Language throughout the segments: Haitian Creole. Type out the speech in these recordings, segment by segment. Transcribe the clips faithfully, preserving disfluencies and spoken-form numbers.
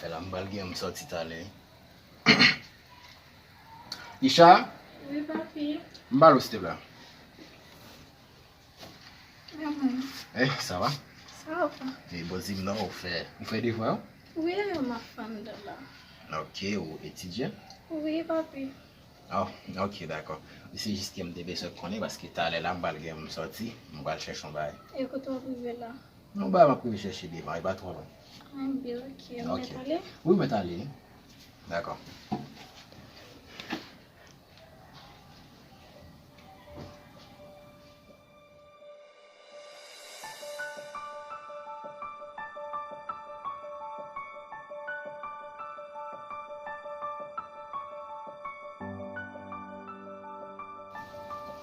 La, m pral gen yon sòti talè. Isha? Wi, papi. M ba l ou, silteplè. Mwen menm. Eh, sa va? Sa va. E bon, di m non, ou fè, ou fè devwa yo? Wi, m ap fè anndan la. Ok, ou etidye? Wi, papi. Oh, ok, dakò. Se jis ke m te bezwen konnen, paske talè la, m pral gen yon sòti, m pral chèche yon bagay. E kote w ap rive la? Non, ba, m ap rive chèche devan, e pa twò lwen. Ah, byen, ok. Ou mèt ale? Wi, m mèt ale. Dakò.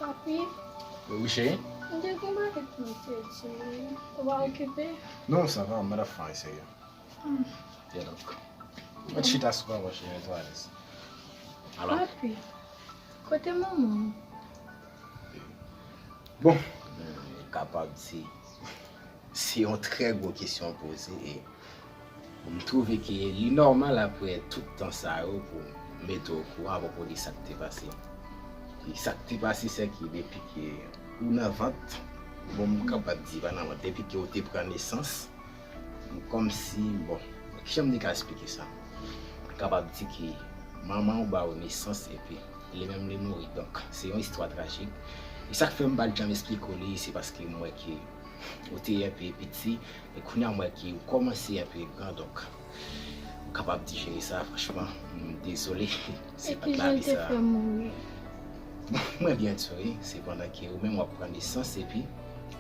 Papi, wi, cheri? M te gen bagay pou m te di w. Ou pa okipe? Non, sa va, m ap fè anyen serye. Hmm. Mèt chita sou papa, cheri, mete w alèz. Alò? Papi, kote manman w? Bon, m kapab di se yon trè gwo kesyon w poze e m twouve ke li nòmal apre tout tan sa yo pou m mete w okouran apwopo de sa k te pase. E sa k te pase, se ke depi ke ou nan vant, bon, m kapab di pa nan vant, depi ke ou te pran nesans, kòmsi, bon, kijan m te ka esplike sa? M kapab di ke manman w ba w nesans epi li menm li mouri. Donk, se yon istwa trajik. E sa k fè m pa t janm esplike w li, se paske m wè ke ou te enpe piti, e kounye a m wè ke ou kòmanse enpe gran, donk, ou kapab dijere sa, franchman, m dezole. Se pa t lavi sa. E kijan l te fè mouri? Bon, mwen byen di w, wi, se pandan ke ou menm w ap pran nesans, epi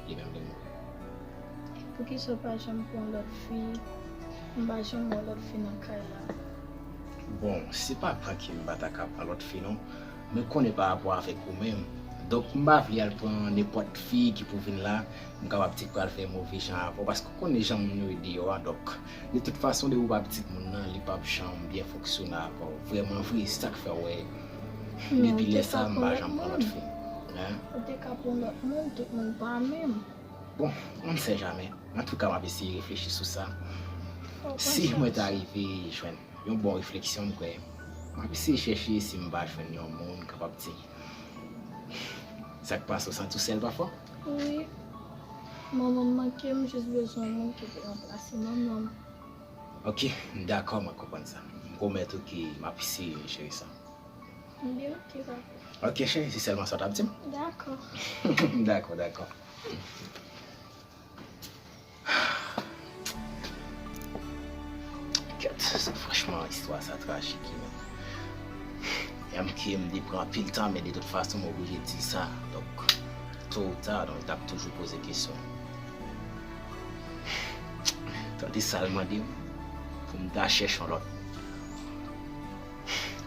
li menm li mouri. Poukisa w pa janm pran lòt fi? M pa janm wè lòt fi nan kay la. Bon, se pa pran ke m pa ta ka pran lòt fi non. Men konnen pa rapò avèk ou menm. Donk, m pa vle al pran nenpòt fi ki pou vin la, m kapab di k pral fè move jan avè w. Paske ou konnen jan moun yo ye deyò a, donk, de tout fason, depi w pa pitit moun nan, li p ap janm byen fonksyone avè w. Vrèman vre, se sa k fè w wè. Men depi lè sa, m pa janm pran lòt fi. Hein? Ou te ka pran lòt moun, tout moun pa menm. Bon, on ne sait jamais. Antouka, m ap eseye reflechi sou sa. Si mwen ta rive jwenn yon bon refleksyon, m kwè m ap eseye chèche, si m pa jwenn yon moun, m kapab di. Sa k pase, ou santi w sèl pafwa? Wi. Manman m manke m, m jis bezwen yon moun ki pou ranplase manman m. Ok, m dakò, mwen konprann sa. M pwomèt ou ke m ap eseye jere sa. Byen, ok, papa. Ok, cheri, se sèlman sa w t ap di m? Dakò. Dakò, dakò. Kèt, sa, franchman, istwa sa trajik, wi, men. M K M te pran anpil tan, men de tout fason, m oblije di sa. Donk, to ou ta, donk, m t ap toujou poze kesyon. Tande sa l mande m pou m ta chèche yon lòt.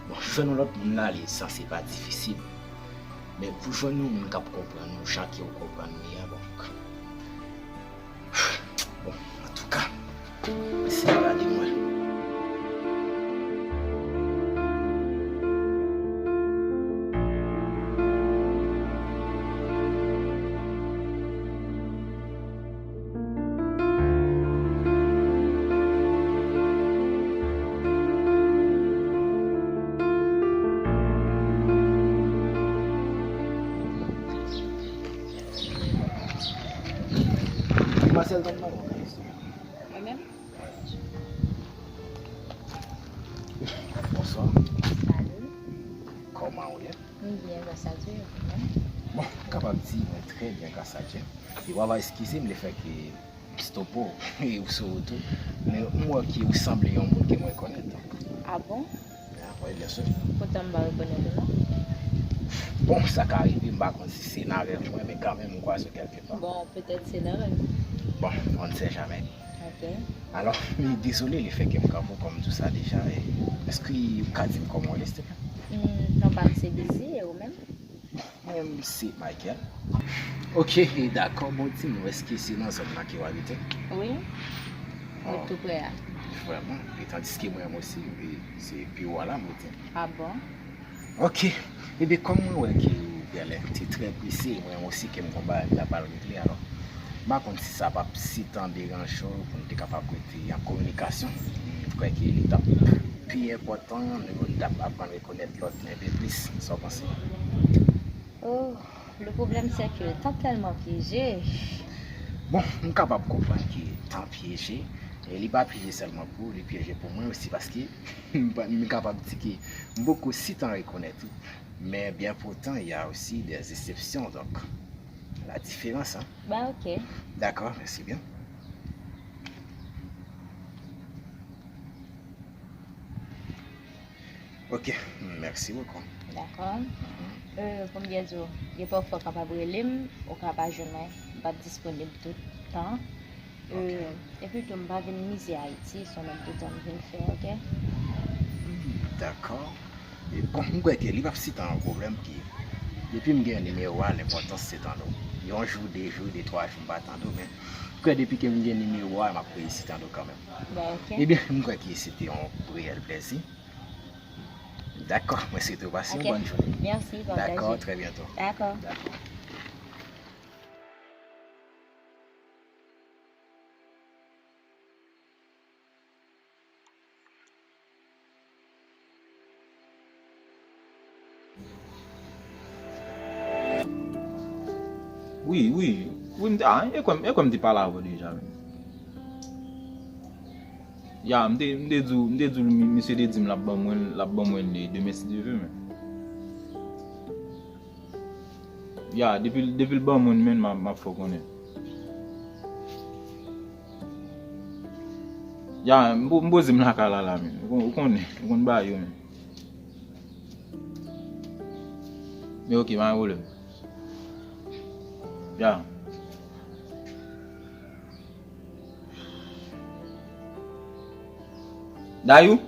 Bon, jwenn yon lòt moun la, li sanse pa difisil. Men pou jwenn yon moun k ap konprann ou jan ke ou konprann li an, bon. Bon, antouka, eseye gade mwen. Demwazèl, tann mwen yon ti instan. Mwen menm? Bonswa. Salut. Kòman ou ye? M byen, gras a Dye, e ou menm? Bon, m kapab di mwen trè byen, gras a Dye. E w ava eskize m lefètke m stope w e ou sou wout ou, men m wè ke ou sanble yon moun ke m rekonèt. Ah bon? Ah, wi, byen si. Poutan m pa rekonèt ou non. Bon, sa ka rive, m pa konn si se nan rèv mwen, men kanmenm m kwaze w kèlke pa. Bon, petèt se nan rèv. Bon, on ne sait jamais. Ok. Alò, m dezole lefètke m kanpe w, kòm m di w sa deja, e èske ou ka di m kòman w ye, silteplè? Hmm, non pa m se Désiré, e ou menm? Mwen menm se Michael. Ok, dakò, bon, di m, èske se nan zòn nan ke w abite? Wi, mwen tou prè a. Vrèman? E tandiske mwen menm osi, e se biwo a la, mwen di. Ah bon? Ok. Ebyen, kòm mwen wè ke ou genlè te trè prese, mwen menm osi ke m gon bagay m ta pral regle, alò, m pa konn si sa p ap si tan deranje w pou n te kapab rete an kominikasyon. Kwè ke li t ap pi enpòtan, nou t ap aprann rekonèt lòt nou enpe plis. Sa w panse? Oh, le problème c'est que tan tèlman pyeje. Bon, m kapab konprann ke tan pyeje, e li pa pyeje sèlman pou ou, li pyeje pou mwen osi, paske m pa- m kapab di ke m poko sitan rekonèt ou. Men byen poutan, il y a aussi des exceptions, donc la différence, hein. Ba ok. D'accord, merci bien. Ok, merci beaucoup. Dakò. Euh, pou m byen di w, gen pafwa w kapab rele m, ou ka pa jwenn mwen, m p ap disponib tout tan. Euh, epi tou, m pa vin mize Ayiti, se yon lòt de tan m vin fè, ok? Dakò. E bon, m kwè ke li p ap sitan yon pwoblèm ke depi m gen nimewo a, lenpòtans se tande w. Yon jou, de jou, de twa jou, m pa tande w, men m kwè depi ke m gen nimewo a, m ap reyisi tande w kanmenm. Ba ok. Ebyen, m kwè ke se te yon reyèl plèzi. Dakò, mwen swete w pase yon Ok. Bòn jounen. Mèsi, pa Dakò, plèzi. Trè byento. Dakò. Dakò. Wi, wi. Wi, m te, ah, e kwè m, e kwè m te pale avè w deja, menm. Ya, m te, m te di w, m te di w, mi- misye te di m l ap ban mwen, l ap ban mwen li demen si Dye vle, men. Ya, depi, depi l ban mwen, men, m ap, m ap fè w konnen. Ya, m po- m poze m lakay la, la, men. Ou kon- ou konnen, ou konn bagay yo, men. Men ok, pa gen pwoblèm. Ya. Dayou?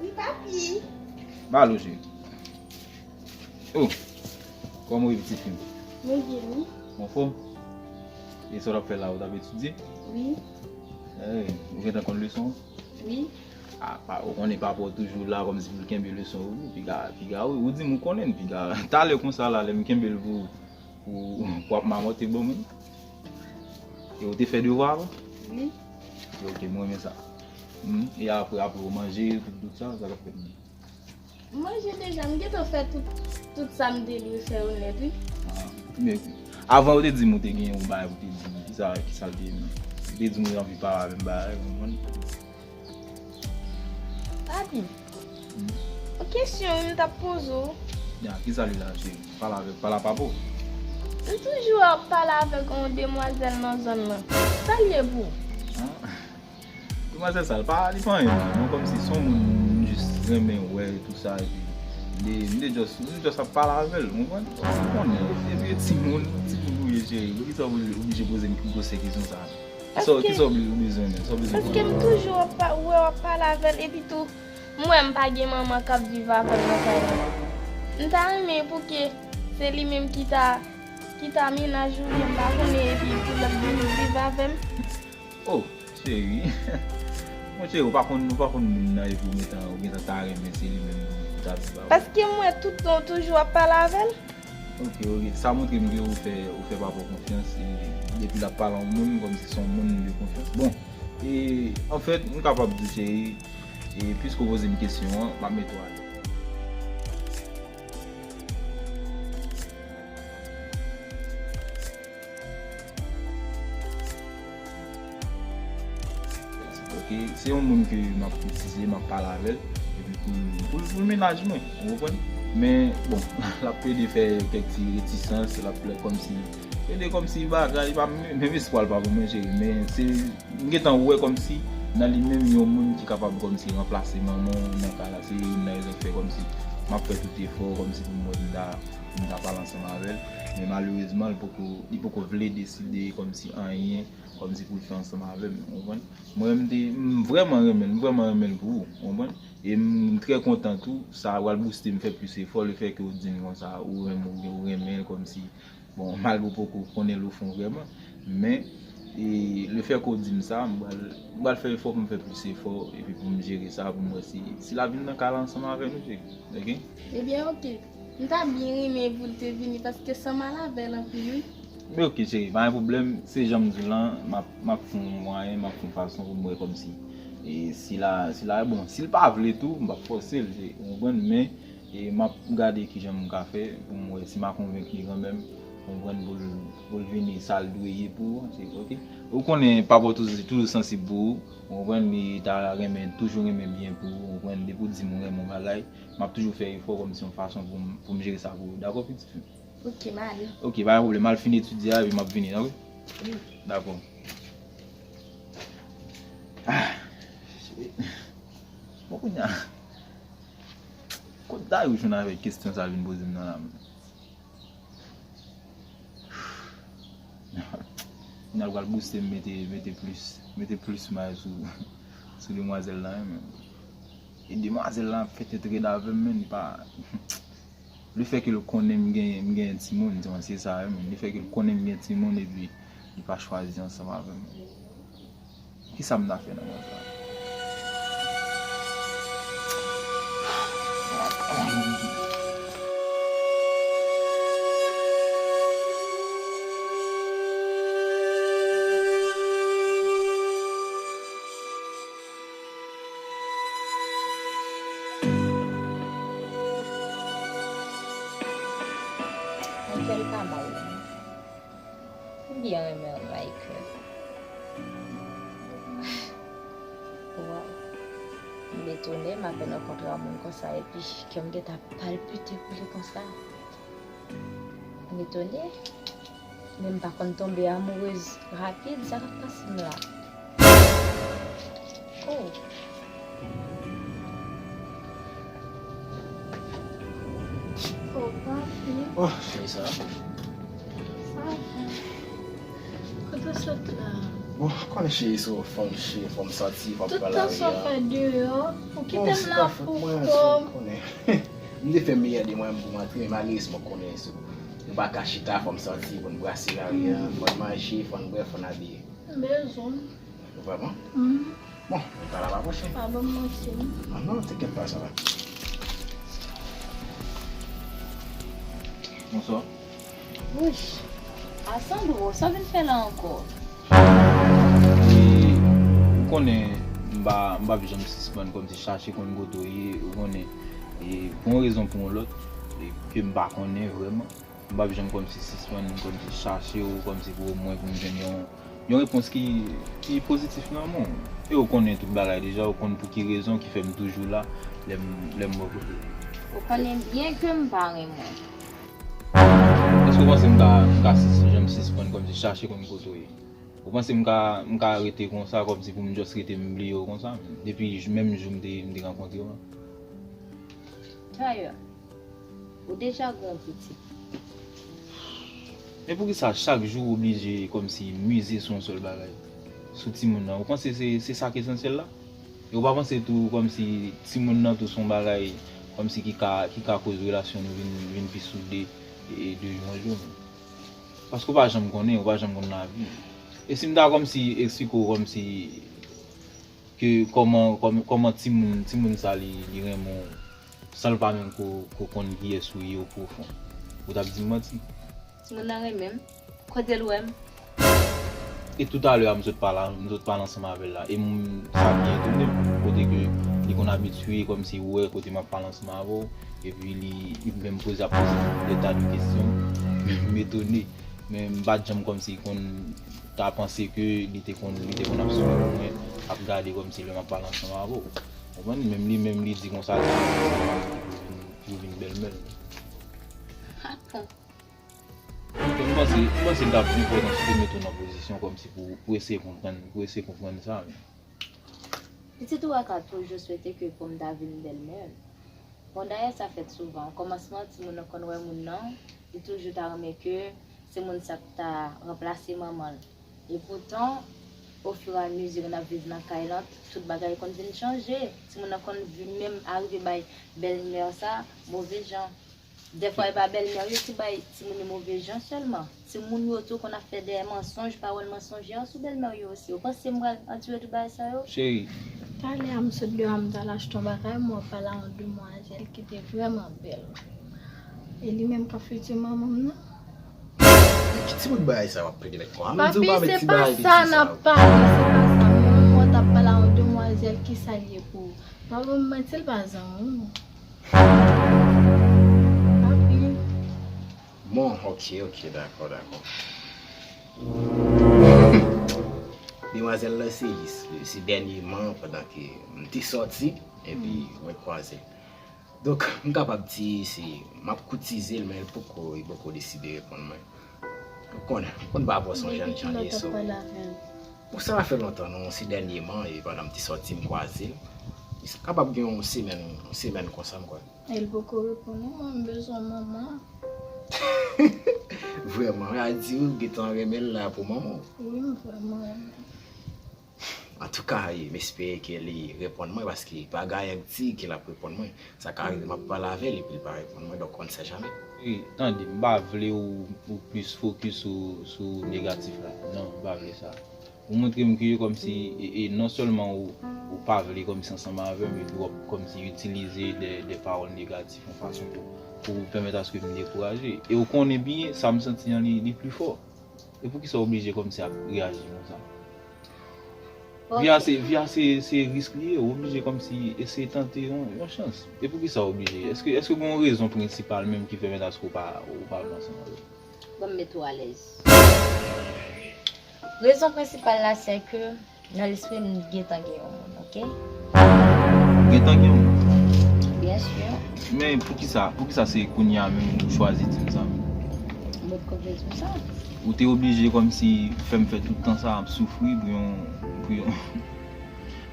Wi, papi. Ba lo, cheri. Oh, kòman w ye, pitit fi m? Mwen byen, wi. Anfòm? E sa w t ap fè la, ou t ap etidye? Wi. Eh, ou gentan konn leson an? Wi. Ah, pa, ou konnen papa w toujou la kòmsi pou l kenbe leson yo pou piga, piga, wi. Ou di m ou konnen l, piga. Talè konsa la, lè m kenbe l pou, pou, pou ap mamòte ban mwen. E ou te fè devwa a? Wi. Ok, mwen renmen sa. Hmm, e apre, apre ou manje, tout, tout sa, sa k ap fèt menm? Manje deja, m gentan fè tout, tout sa m te dwe fè yo nèt, wi. Ah, men, avan ou te di m ou te gen yon bagay pou te di m, kisa, kisa l te ye menm? Ou te di m ou te anvi pale avè m bagay, ou konprann? Papi, yon kesyon wi m t ap poze w. Ya, kisa li la, cheri? Pale avè, pale a papa w. M toujou ap pale avèk yon demwazèl nan zòn nan. Sa l ye pou ou? Ah. Demwazèl sa, li pa, li pa anyen, non, kòmsi se yon moun m jis renmen wè, tou sa, epi m te, m te just, m just ap pale avè l, ou konprann? Ou konnen, epi e timoun, timoun ou ye, cheri, poukisa w oblije poze m gwo kesyon sa? Kisa, kisa w bezwen menm? Sa w bezwen Paske m toujou ap pa- wè w ap pale avè l, epi tou, m wè m pa gen manman k ap viv avè m nan kay la. M ta renmen pou ke se li menm ki ta, ki ta mennaj ou byen, m pa konnen, epi pou l ap vin viv avè m. Oh, cheri. Monchè, ou pa konn, ou pa konn moun nan epi ou gentan, ou gentan ta renmen se li menm pou ta viv avè w. Paske m wè tout tan w toujou ap pale avè l. Ok, ok. Sa montre m ke ou fè, ou fè papa w konfyans e depi l ap pale a yon moun, kòmsi se yon moun de konfyans. Bon, e anfèt, m kapab di cheri, e piske w poze m kesyon an, m ap mete w alèz. Ok, se yon moun ke m ap itilize, m ap pale avè l, epi pou l, pou l, pou l mennaj mwen, ou konprann? Men, bon, l ap plede fè kèk ti retisans, l ap plede kòmsi, plede kòmsi bagay, li pa, menm espwa l pa pou mwen, cheri, men se, m gentan wè kòmsi nan li menm yon moun ki kapab kòmsi ranplase manman w nan kay la, se youn nan rezon k fè kòmsi m ap fè tout efò kòmsi pou m wè si m ta, pou m ta pale ansanm avè l, men malerezman, li poko, li poko vle deside kòmsi anyen, kòmsi pou l fè ansanm avè m, ou konprann? Mwen, m te, m vrèman renmen l, m vrèman renmen l pou ou, ou konprann? E m trè kontan tou, sa pral bouste m fè plis efò, lefètke w di m konsa, ou renmen, ou renmen l kòmsi, bon, malgre w poko konnen l ofon vrèman, men, e lefètke w di m sa, m pral, m pral fè efò pou m fè plis efò, epi pou m jere sa, pou m wè si, si l ap vin nan kay la ansanm avè nou, cheri, ok? Ebyen, ok. M ta byen renmen pou l te vini paske sa mal avè l anpil, wi. Men ok, cheri, pa gen pwoblèm. Se jan m di w lan, m ap, m ap fè yon mwayen, m ap fè yon fason pou m wè kòmsi, E si la, si la, bon, si l pa vle tou, m p ap fòse l, ou konprann, men e m ap gade kijan m ka fè pou m wè si m a konvenk li kanmenm, ou konprann, pou l, pou l vini sa l dwe ye pou ou, se oke. Ou konnen papa w toujou, toujou sansib pou ou, ou konprann, li ta renmen, toujou renmen byen pou ou, ou konprann, depi w di m ou renmen yon bagay, m ap toujou fè efò kòmsi yon fason pou m, pou m jere sa pou ou, dakò, pitit fi m? Ok, m ale. Ok, pa gen pwoblèm. Al fin etidye a, epi m ap vini, ok? Wi. Dakò. Ah, shit. Bon, kounye a, kot Dayou jwenn avèk kesyon sa vin poze m nan la menm? Kounye a l pral bouste m mete, mete plis, mete plis may sou, sou demwazèl la, wi, men. E demwazèl la ap fè tèt rèd avè m, men, li pa. Lefètke l konnen m gen, m gen timoun, se sa wi, men. Lefètke l konnen m gen timoun epi li pa chwazi ansanm avè m. Kisa m ta fè nan moman sa? Mwen fè l pa mal non. M byen renmen l, Michael. Waw. M etone, m apèn rankontre yon moun konsa, epi kè m gentan palpite pou li konsa. M etone, men m pa konn tonbe amourez rapid, sa k ap pase m la? Oh. Oh, papi. Oh, cheri, sa va? Sa va. Kote w sot la? Bon, konnen cheri, se yon fanm cheri, fò m soti, fò m pran lari a. Tout tan sa w fè deyò, ou kite m la pou kò m. Bon, se pa fòt mwen, se ou konnen. M te fè meyè de mwen pou m antre, men malerezman, konnen se, nou pa ka chita, fò m soti, pou n brase lari a, fò n manje, fò n bwè, fò n abiye. M bezwen w. Vrèman? Mhm. Bon, nou pa la pa pwochen. Pa ban m manke m. Non, non, tenkèt pa, sa va. Bonswa. Wouch! Asandro, sa w vin fè la ankò? E, ou konnen, m pa, m p ap janm sispann kòmsi chache konn kote w ye, ou konnen. E, pou yon rezon pou yon lòt, e, ke m pa konnen vrèman. M p ap janm kòmsi sispann kòmsi chache w, kòmsi pou omwen pou m jwenn yon, yon repons ki, ki pozitif nan men w. E ou konnen tout bagay deja, ou konn pou ki rezon ki fè m toujou la lè m, lè m bò kote w. Ou konnen byen ke m pa renmen w. Èske w panse m ka, m ka sis-, janm sispann kòmsi chache konn kote w ye? Ou panse m ka, m ka rete konsa kòmsi pou m just rete m bliye w konsa? Depi j-, menm jou m te, m te rankontre w lan. Dayè, ou deja gen yon pitit. Men poukisa chak jou ou oblije kòmsi mize sou yon sèl bagay? Sou timoun nan. Ou panse se, se sa k esansyèl la? E ou pa panse tou kòmsi timoun nan tou se yon bagay kòmsi ki ka, ki ka koz relasyon nou vin, vin pi soude e, de jou an jou? Paske ou pa janm konnen, ou pa janm konn lavi. E si m ta kòmsi eksplike w kòmsi ke kòman, kòm-, kòman timoun, timoun sa li, li renmen w, san l pa menm ko, ko konn kiyès ou ye o pwofon. Ou t ap di m manti. Timoun nan renmen m. Kote l wè m? E toutalè a, m sot pale, m sot pale ansanm avè l la. E m, sa byen etone m, kote ke li konn abitye kòmsi wè kote m ap pale ansanm avè w. Epi li, li menm poze, ap poze m de ta de kesyon. M etone. Men m pa t janm kòmsi konn ta panse ke li te konn, li te konn ap swiv mwen, ap gade kòmsi lè m ap pale ansanm avè w. Konprann? Menm li menm, li di konsa, li pou vin, pou vin bèlmè l. Ah bon? Paske m panse, m panse li t ap enpòtan si w te mete w nan pozisyon kòmsi pou, pou eseye konprann, pou eseye konprann sa, men. Pitit ou a ka toujou swete ke pou m ta vin bèlmè l. Bon, dayè, sa fèt souvan. Okòmansman, timoun nan konn wè moun nan, li toujou ta renmen ke se moun sa k ta ranplase manman l. Epoutan, ofiramizi n ap viv nan kay lan, tout bagay konn vin chanje. Timoun nan konn vin menm arive bay bèlmè sa move jan. Dèfwa, e pa bèlmè yo ki bay timoun yo move jan sèlman. Timoun yo tou konn ap fè dèyè mansonj, pawòl mansonjè sou bèlmè yo osi. Ou panse m pral andire tout bagay sa yo? Cheri. Talè a m sot deyò a, m t al achte yon bagay, m wè w pale a yon demwazèl ki te vrèman bèl. E li menm k ap fiti manman m nan? Ki timoun bagay sa w ap plede mèt kò a? Papi, se pa sa n ap pale, se pa sa. Mwen menm, mwen t ap pale a yon demwazèl. Sèl ki sa l ye pou ou. Pa ban m manti, l pa zanmi w non. Papi. Bon, ok, ok, dakò, dakò. Demwazèl lan se jis, se dènyèman, pandan ke m te sòti, epi mwen kwaze l. Donk, m kapab di se, m ap koutize l, men l poko, li poko deside reponn mwen. Ou konn, ou konn pa bò se yon jèn jan l ye, so. Bon, sa pa fè lontan non, se dènyèman, e pandan m te sòti, m kwaze l. Sa kapab gen yon semèn, yon semèn konsa, m kwè. E l poko reponn ou, mwen m bezwen manman. Vrèman, a di ou gentan renmen l la pou manman w. Wi, m vrèman renmen l. Antouka, e, m espere ke li reponn mwen, paske pa gen anyen k di ke l ap reponn mwen. Sa ka rive m ap pale avè l epi l pa reponn mwen, donk on ne sait jamais. Wi, tande, m pa vle ou, ou plis fokis sou, sou negatif la. Non, m pa vle sa. Ou montre m ke kòmsi, e, e non sèlman ou, ou pa vle kòmsi ansanm avè m, epi w ap kòmsi itilize de, de pawòl negatif yon fason pou, pou pèmèt aske m dekouraje. E ou konnen byen, sa m santi an li, li pli fò. E poukisa w oblije kòmsi ap reyaji konsa? Vi a se, vi a se, se risk li ye, ou oblije kòmsi eseye tante yon, yon chans. E poukisa w oblije? Èske, èske gen yon rezon prensipal menm ki pèmèt aske w pa, ou pa vle ansanm avè l? Ban m mete w alèz. Rezon prensipal la se ke nan lespri m gentan gen yon moun, oke? Gentan gen yon moun? Byen si. Men poukisa, poukisa se kounye a menm ou chwazi di m sa? M potko vle di w sa. Ou te oblije kòmsi fè m fè tout tan sa ap soufri pou yon, pou yon,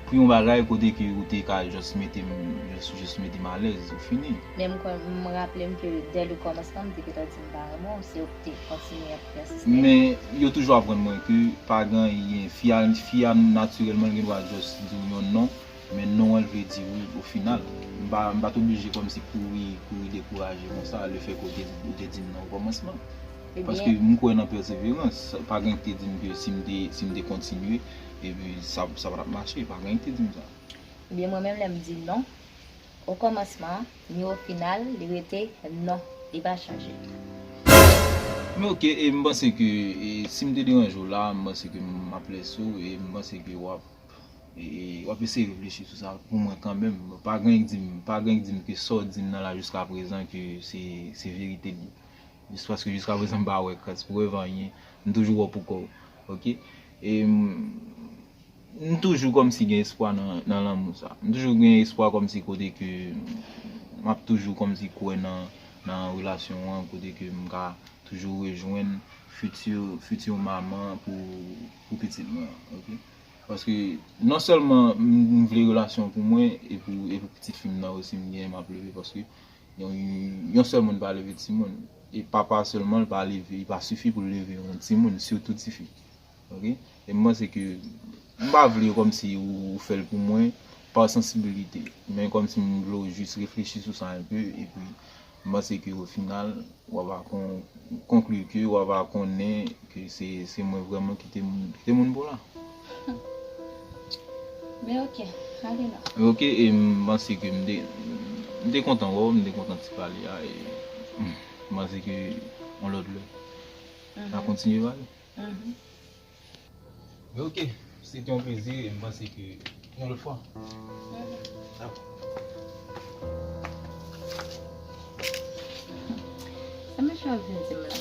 pou yon bagay kote ke ou te ka just mete m, just, just mete m alèz, ou fini. Men m kwè, m raple m ke dè le kòmansman, m te gentan di m pa renmen w, se ou ki te kontinye ap pèsiste. Men yo toujou aprann mwen ke pa gen anyen, fi a, fi a natirèlman l gen dwa just di w yon non, men non an l vle di wi o final. M pa, m pa t oblije kòmsi kouri, kouri dekouraje konsa, lefèke ou te, ou te di m non o kòmansman. Paske m kwè nan pèseverans. Pa gen ki te di m ke si m te, si m te kontinye, epi sa, sa pa t ap mache. Pa gen ki te di m sa. Ebyen mwen menm lè m di non, o kòmansman, ni o final, li rete non, li pa chanje. Men oke, e m panse ke, e si m te deranje w la, m panse ke m ap lese w, e m panse ke w ap, e, e, w ap eseye reflechi sou sa pou mwen kanmenm. Pa gen ki di m, pa gen ki di m ke sa w di m nan la jiskaprezan ke se, se verite li ye. Jis paske jiskaprezan m pa wè kras prèv anyen, m toujou wè w pou kò w. Oke? E m, M toujou kòmsi gen espwa nan, nan lanmou sa. M toujou gen espwa kòmsi kote ke m ap toujou kòmsi kwè nan, nan relasyon an, kote ke m ka toujou rejwenn fiti, fiti manman pou, pou pitit mwen an, oke? Paske non sèlman m, m vle relasyon pou mwen, e pou, e pou pitit fi m nan osi m gen, m ap leve, paske yon, yon sèl moun pa leve timoun. E papa sèlman, l pa leve, li pa sifi pou l leve yon timoun, sitou tifi. Oke? E m panse ke m pa vle kòmsi ou, ou fè l pou mwen pa sansibilite. Men kòmsi m vle w jis reflechi sou sa enpe, epi m panse ke o final, w ava kon, konkli ke w ava konnen ke se, se mwen vrèman ki te moun, ki te moun pou w la. Men oke, ale la. Oke, e m panse ke m te, m te kontan wè w, m te kontan ti pale a, e m panse ke yon lòt lè, n a kontinye pale. Men oke, se te yon plezi e m panse ke yon lòt fwa. Dakò. Sa mesye ap vin di m la?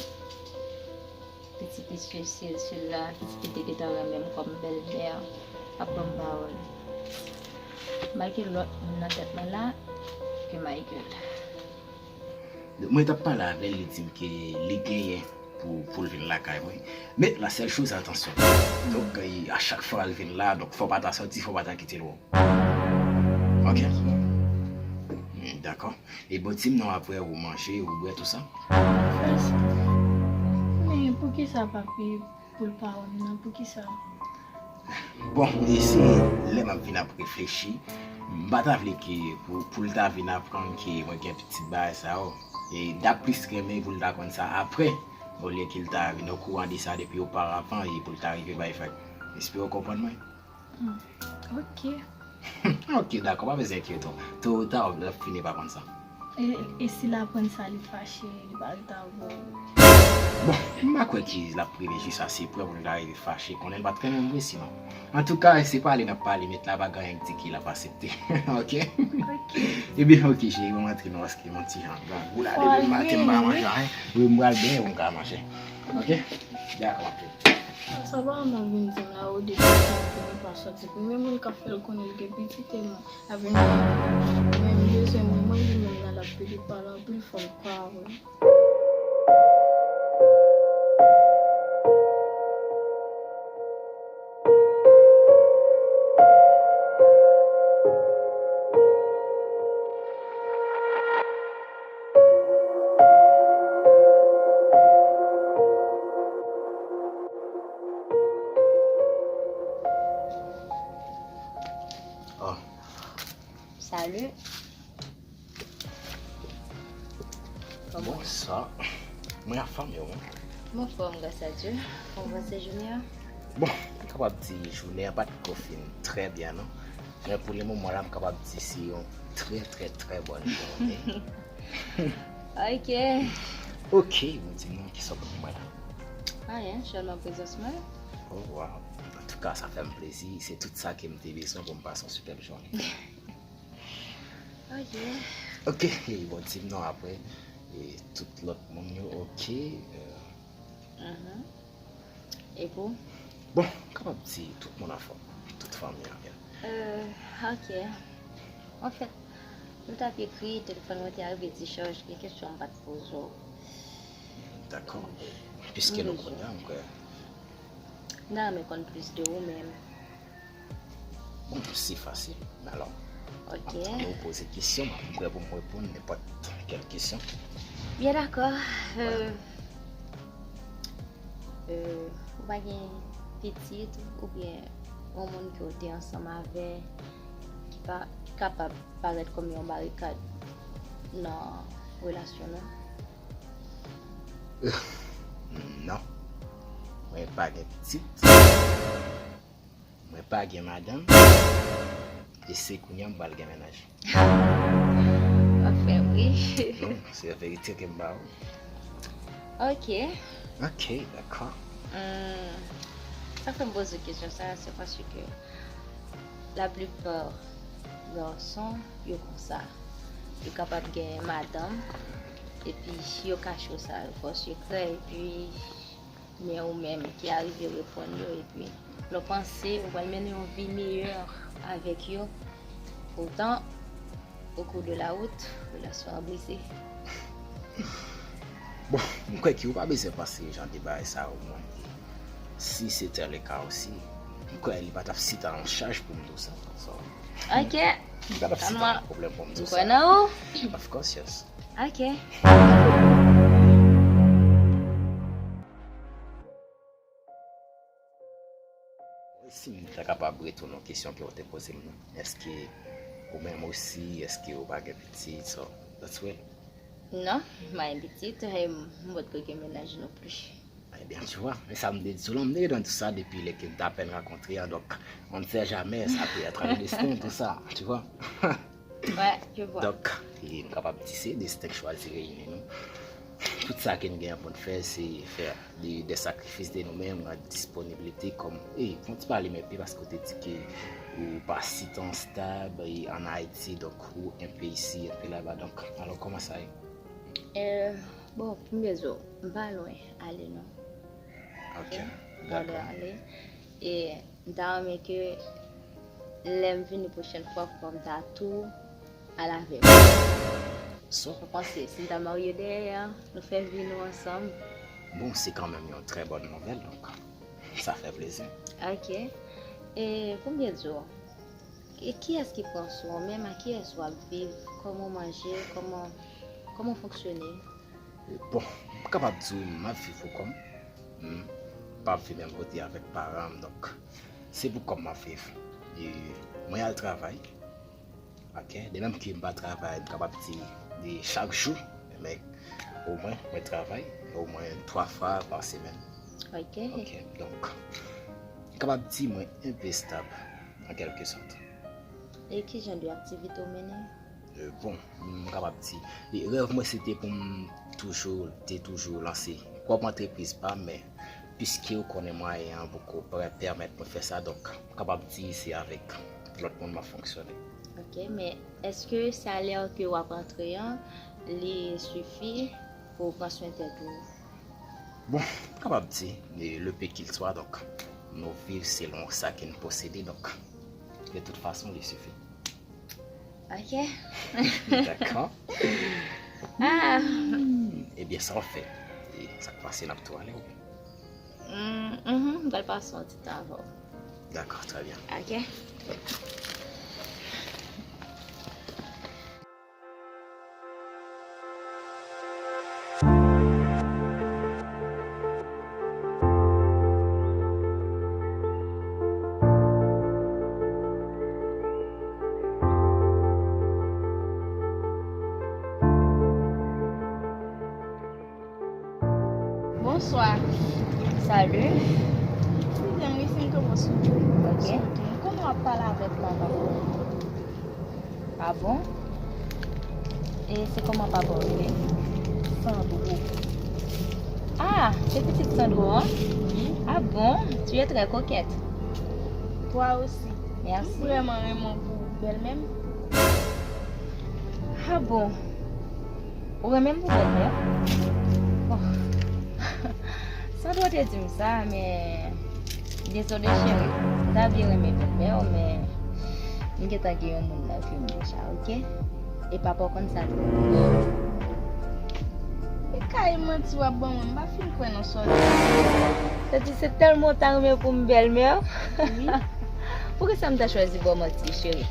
Piti mesye, si l, si l la, piti ki te gentan renmen m kòm bèlmè, ap ban m pawòl. Michael, lòt moun nan tèt mwen la, ke Michael. Mwen t ap pale avè l, li di m ke li genyen pou, pou l vin lakay mwen. Men la sèl choz, atansyon. Donk, e, a chak fwa l vin la, donk fò w pa ta sòti, fò w pa ta kite l wè w. Oke? Hmm, dakò. E bon, di m non apre ou manje, ou bwè, tou sa. Men poukisa papi pou l pa wè m nan, poukisa? Bon, e se lè m ap vin ap reflechi, m pa ta vle ke pou, pou l ta vin aprann ke mwen gen pitit bagay sa yo. E l t ap plis renmen pou l ta konn sa apre, olye ke l ta vin okouran de sa depi oparavan e pou l ta rive bay vag. M espere w konprann mwen. Hmm, oke. Oke, dakò, pa bezwen enkyete w. To ou ta, l ap fini pa konn sa. E, e si l aprann sa, li fache, li pa ret avè w? Bon, m pa kwè ke l ap rive jis a se pwen pou l ta rive fache. Konnen l pa t renmen m vre sinon. Antouka, se pale n ap pale, met la pa gen anyen k di ke l ap aksepte. Ok? Ok. Ebyen, ok, cheri, bon, m antre non, paske m yon ti jan grangou la, depi maten m pa manje anyen. Wi, m pral benyen pou m ka manje. Ok? Dakò, m antre. Sa pa ann vin di m la, o depi maten m pa soti. Premye moun k ap fè l konnen l gen pitit, e mwen. Avè m, mwen m bezwen mwen, mwen li menm nan l ap pede pale anpil fò m pa wè. Oh. Salut. Kòman? Bonswa. Mwen anfòm, e ou menm? Mwen anfòm, gras a Dye. Kòman pase jounen an? Bon, m kapab di jounen an pa t ko fin trè byen, non. Men pou le moman la, m kapab di se yon trè, trè, trè bòn jounen. Ok. Ok, bon, di m non, kisa w pou mwen la? Anyen, sèlman prezans mwen. Oh, wow. Antouka, sa fè m plezi. Se tout sa ke m te bezwen pou m pase yon sipèb jounen. Ok. Ok, e bon, di m non apre. E tout lòt moun yo, ok. Euh, Mhm. E pou? Bon, m kapab di tout moun anfòm. Tout fanmi an byen. Euh, ok. Anfèt, nou t ap ekri, telefòn mwen te rive dichaj, gen kesyon m pa t poze w. Dakò. Piske nou konnen, m kwè. M ta renmen konn plis de ou menm. Bon, se fasil. Alò, ok, ann nou poze kesyon, m prè pou m reponn nenpòt kèl kesyon. Byen dakò. Vwala. Euh, euh, ou pa gen pitit oubyen yon moun ke w te ansanm avè ki pa, ki kapab parèt kòm yon barikad nan relasyon nou? Non. Mwen pa gen pitit. Mwen pa gen madanm. E se kounye a m pral gen mennaj. W ap fè m ri. Non, se verite ke m ba ou. Ok. Ok, dakò. Hmm, sa fè m poze w kesyon sa, se paske laplipa gason yo konsa. Yo kapab gen madanm, epi yo kache w sa, yo fè w sekrè, epi men ou menm ki arive reponn yo, epi lè w panse ou pral mennen yon vi meyè avèk yo, poutan, au cours de la route, relasyon an brize. Bon, m kwè ke ou pa bezwen panse jan de bagay sa yo, mwen. Si se tè le ka osi, m kwè li pa t ap si ta yon chaj pou m di w sa. So, ok. Li pa t ap si ta yon pwoblèm pou m di w sa. M kwè nan ou. Of course, yes. Ok. Si m ta kapab retounen yon kesyon ke w te poze m nan, èske ou menm osi, èske ou pa gen pitit, so, that's well. Non, m pa gen pitit, e m potko gen mennaj non plis. Ebyen, tu vois, e sa m te di w lan, m te gentan di w sa depi lè ke n t apèn rankontre an, donk, on ne sait jamais, ça peut être le destin, tout ça, tu vois. Ouais, je vois. Donk, e m kapab di se desten k chwazi reyini nou. Tout sa ke n gen pou n fè, se fè de, de sakrifis de nou menm, nan disponibilite kòm, e, fè yon ti pale men pi paske w te di ke ou pa si tan stab, e, ann Ayiti, donk ou enpe isi, enpe laba, donk, alò, kòman sa ye? Euh, bon, pou m di w, m pa lwen ale non. Ok, m pa lwen ale. E m ta renmen ke lè m vini pwochèn fwa, fò m ta tou al avè w. Sa w panse, si m ta marye dèyè a, nou fè vi nou ansanm? Bon, se kanmenm yon trè bòn nouvèl, donk sa fè plezi. Ok. E pou m byen di w, e kiyès ki pran swen w menm? A kiyès w ap viv? Kòman w manje? Kòman, kòman w fonksyone? Bon, m kapab di w m ap viv pou kò m. M pa ap viv menm kote avèk paran m, donk se pou kò m m ap viv. E mwen al travay. Ok, de menm ke m pa travay, m kapab di de chak jou, men omwen mwen travay, omwen twa fwa pa semèn. Ok. Ok, donk, m kapab di mwen enpe stab, an kèlke sòt. E ki jan de aktivite w mennen? Euh, bon, m kapab di, e, rèv mwen se te pou m toujou, te toujou lanse pwòp antrepriz pa m, men piske ou konnen mwayen an poko pè-, pèmèt mwen fè sa, donk, m kapab di se avèk lòt moun m ap fonksyone. Ok, men èske salè ke w ap antre an, li sifi pou w pran swen tèt ou? Bon, m kapab di, e, le peu qu'il soit, donk, nou viv selon sa ke n posede, donk, de tout fason, li sifi. Ok. Dakò. Ah. Hmm, ebyen, sa w fè? E sa k pase, n ap tou ale, oubyen? Mm, mhm, m pral pase yon ti tan avè w. Dakò, trè byen. Ok. Bonswa. Salut. Excusez-moi, ici, comment ça? Ok. Comment on parle avec papa? Ah bon? E se kòman papa w rele? Sandro. Ah, se pitit Sandro an? Wi. Ah bon? Tu es très coquette. Toi aussi. Merci. M vrèman renmen w pou bèlmè m. Ah bon? Ou renmen m pou bèlmè w? Oh. Sandro te di m sa, men dezole cheri. M ta byen renmen bèlmè w, men m gentan gen yon moun nan vi m deja, ok? E papa w konn sa tou. E kay manti w ap ban mwen, m pa fin kwè nan sa w di. Sa di se tèlman w ta renmen pou m bèlmè w? Wi. Poukisa m ta chwazi ba w manti, cheri?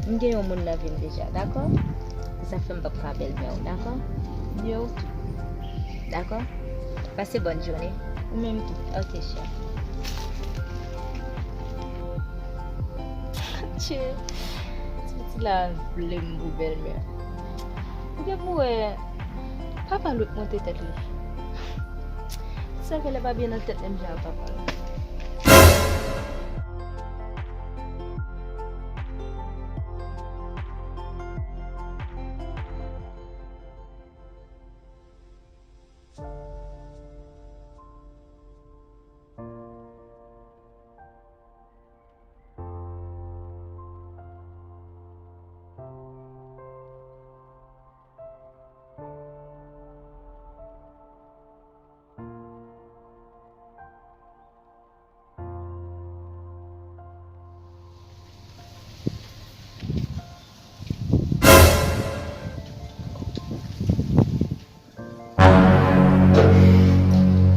M gen yon moun nan vi m deja, dakò? Se sa k fè m p ap ka bèlmè w, dakò? Yo. Dakò? Pase bòn jounen. Ou menm tou. Ok, chè. Tchè, ti pitit la vle m pou bèlmè. Ou gen pou wè, papa l ap monte tèt li. Sa fè lè pa byen nan tèt menm jan ak papa l.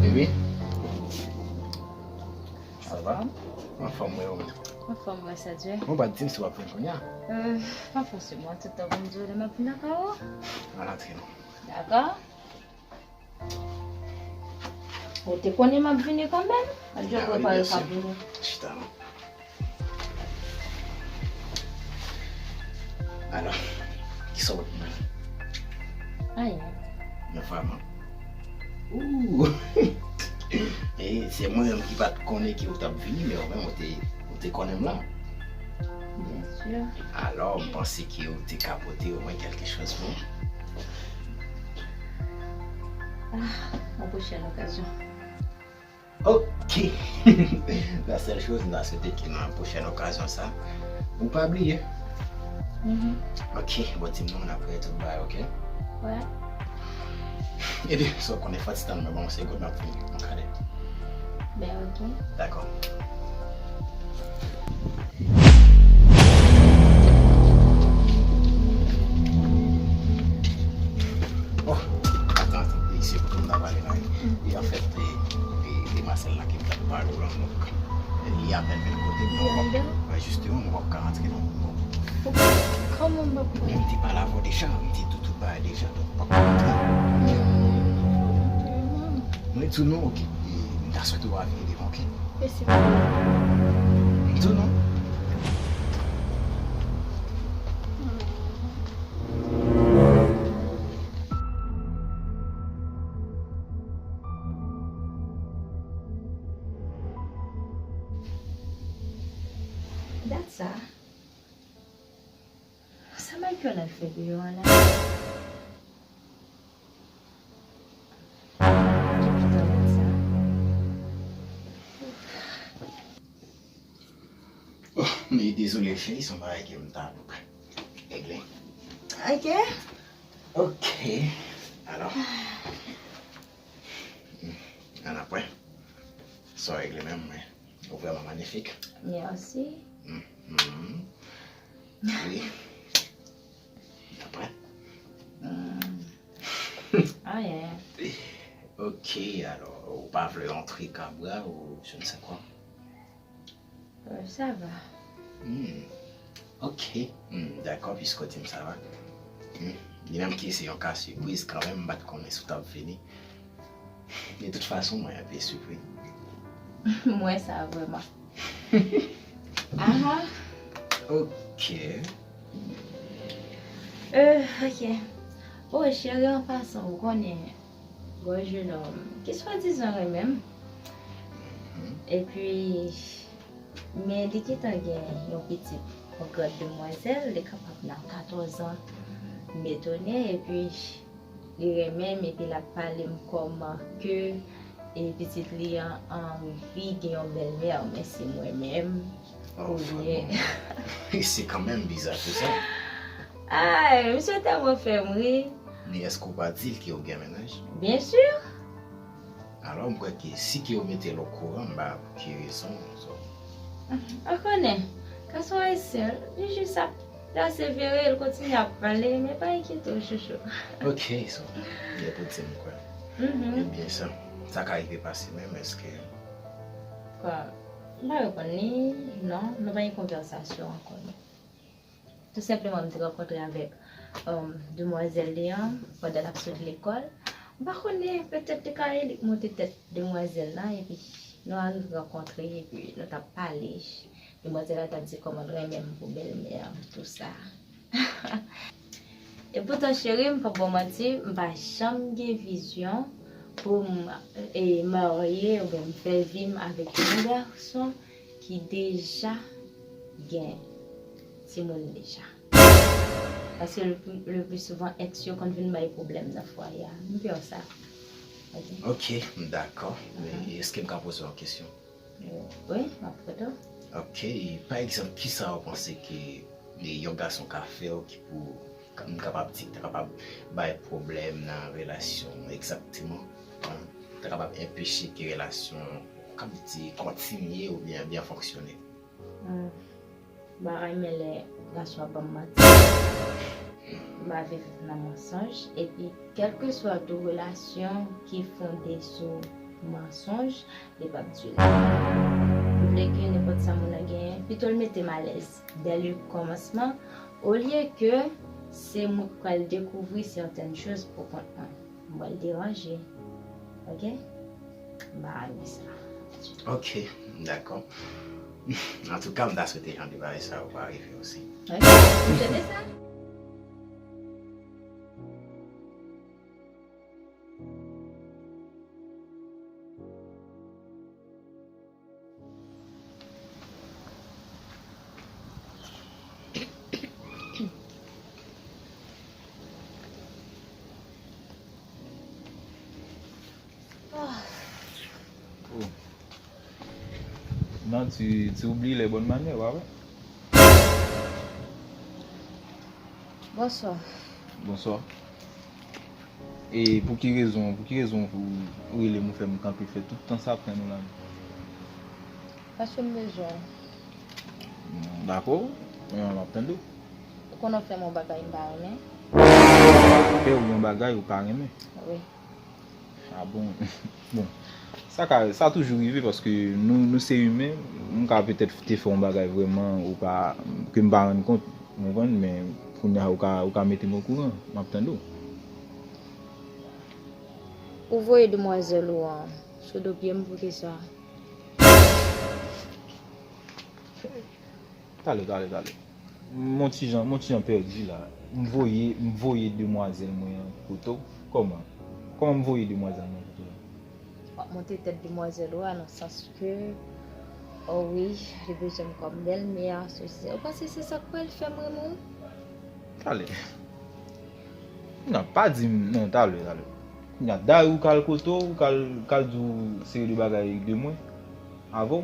Bebe, sa va? Anfòm, wi, ou menm? Anfòm, gras a Dye. Ou pa t di m si w ap vin kounye a? Euh, pa fòseman, tout tan pou m di w lè m ap vin lakay ou. Al antre non. Dakò. Ou te konnen m ap vini kanmenm? Al jwe. Ah, wi, byen si. Chita non. Alò, kisa w ap mande? Anyen. Men vrèman. Ooh! E se mwen menm ki pa t konnen ke w t ap vini, men ou menm ou te, ou te konnen m la. Byen si. Alò, m panse ke w te ka pote omwen kèlke choz pou mwen. Ah, yon pwochèn okazyon. Ok. La sèl choz, m ta swete ke nan pwochèn okazyon sa, ou pa bliye. Mhm. Ok, bon, di m non apre tout bagay, ok? Wè. Ebyen, sa w konnen, fò ti tann mwen, bon, se gòd m ap vini, mon kadè. Ben, ok. Dakò. Oh, atan, atan, e se kote m ta pale la, e, e anfèt, e, e, e Marcel la ke m t ap pale w la, donk, li apèn menm kote m, donk, w ap, wè, jisteman, w ap ka rantre nan, donk. Kòman m p ap wè? M te pale avè w deja, m te di w tout bagay deja, donk, w ap ka rantre. Mwen di w non, ok, e, m ta swete w a vini devan, ok? Mèsi. M di w non. Dat sa. Sa Mike Kiyès l al fè deyò a la? Ki pito rèd sa? Oh, men dezole, cheri, se yon bagay ke m ta regle. Ok. Ok. Alò. Hmm. Ann apre. Sa w regle menm, mwen. Ou vrèman manifik. Mèsi. Mhm. Wi. Ann apre. Hmm. Anyen. Ok, alò, ou pa vle yon trikabra ou je ne sais quoi? Euh, sa va. Hmm. Ok. Hmm, dakò, piske w di m sa va. Hmm. Li menm ki se yon ka sipriz kanmenm, m pa t konnen si w t ap vini. De tout fason, mwen enpe sipri. M wè sa vrèman. Aha. Ok. Euh, ok. Oh, cheri, an pasan, ou konnen, gon jenòm ki swadizan renmen m. Mhm. Epi, men li gentan gen yon pitit, yon grann demwazèl, li kapab nan katòz an, m etone, epi li renmen m, epi l ap pale m kòman ke, e, pitit li an anvi gen yon bèlmè, men se mwen menm, oh, kounye. Vrèman. Se kanmenm biza tou sa. Ay, misye tèlman fè m ri. Men èske w pa di l ke w gen mennaj? Byen si. Alò, m kwè ke si ke yo mete l okouran, m pa pou ki rezon, so. Ou konnen, gason ayisyen, li jis ap pèsevere, l kontinye ap pale, men pa enkyete w, chouchou. Ok, so, gen pou di m kwè. Mhm. Ebyen, sa, sa ka rive pase menm, èske. Kwa, m pa reponn li, non, nou pa gen konvèsasyon ankò, non. Tou senpleman, m te rankontre avèk, um, demwazèl li an pandan l ap sot lekòl. M pa konnen, petèt te ka li k monte tèt demwazèl la, epi nou arive rankontre, epi nou t ap pale. Demwazèl la t ap di kòman l renmen m pou bèlmè an, tou sa. Epoutan, cheri, m p ap ba w manti, m pa janm gen vizyon pou m, e, marye oubyen m fè vi m avèk yon gason ki deja gen timoun deja. Paske le pli, le pli souvan, èks yo konn vin bay pwoblèm nan fwaye a. M pè sa. Ok? Ok, m dakò. Men, mhm, èske m ka poze w yon kesyon? Wi, m ap koute w. Ok, pa egzanp, kisa w panse ke, e, yon gason ka fè w ki pou, m kapab di, ta kapab bay pwoblèm nan relasyon, egzakteman, ta kapab anpeche ke relasyon, kòm di, kontinye oubyen byen fonksyone? Hmm. M pa renmen lè gason ap ban m manti. M pa viv nan mansonj. Epi, kèlkeswa tou relasyon ki fonde sou mansonj, li p ap dire. M vle ke nenpòt sa moun nan genyen, pito l mete m alèz dè le kòmansman, olye ke se mwen k pral dekouvri sètèn choz pou kont mwen. M pral deranje. Ok? M pa renmen sa. Ok, dakò. Antouka, m ta swete jan de bagay sa yo pa rive osi. Ok, m swete sa. Oh. Nati, ti oubliye lè bòn manyè, pa vre? Bonswa. Bonswa. E pou ki rezon, pou ki rezon ou rele m, ou fè m kanpe, fè tout tan sa pran nou la menm? Paske m bezwen w. Dakò, m ap tande w. Ou konnen w fè m yon bagay m pa renmen. Fè w yon bagay ou pa renmen? Wi. Ah bon. Bon. Sa ka, sa toujou rive paske nou, nou se imen. M ka petèt te fè yon bagay vrèman ou pa, ke m pa rann kont, ou konprann, men kounye a ou ka, ou ka mete m okouran. M ap tande w. Ou voye demwazèl ou an sou do pye m pou kisa? Talè, talè, talè. M on ti jan, m on ti jan pèdi la. M voye, m voye demwazèl mwen an kote w. Kòman? Kòman m voye demwazèl mwen kote w? W ap monte tèt demwazèl ou a nan sans ke, oh wi, li bezwen m kòm bèlmè, sesi. Ou panse se sa k pral fè m renmen w? Talè. Non, pa di m non, talè, talè. Kounya, dayè ou k al kote w, k al, k al di w seri de bagay de mwen, avè w.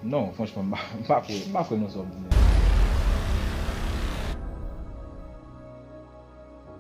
Non, franchman, m pa, m pa kwè, m pa kwè nan sa w ap di a.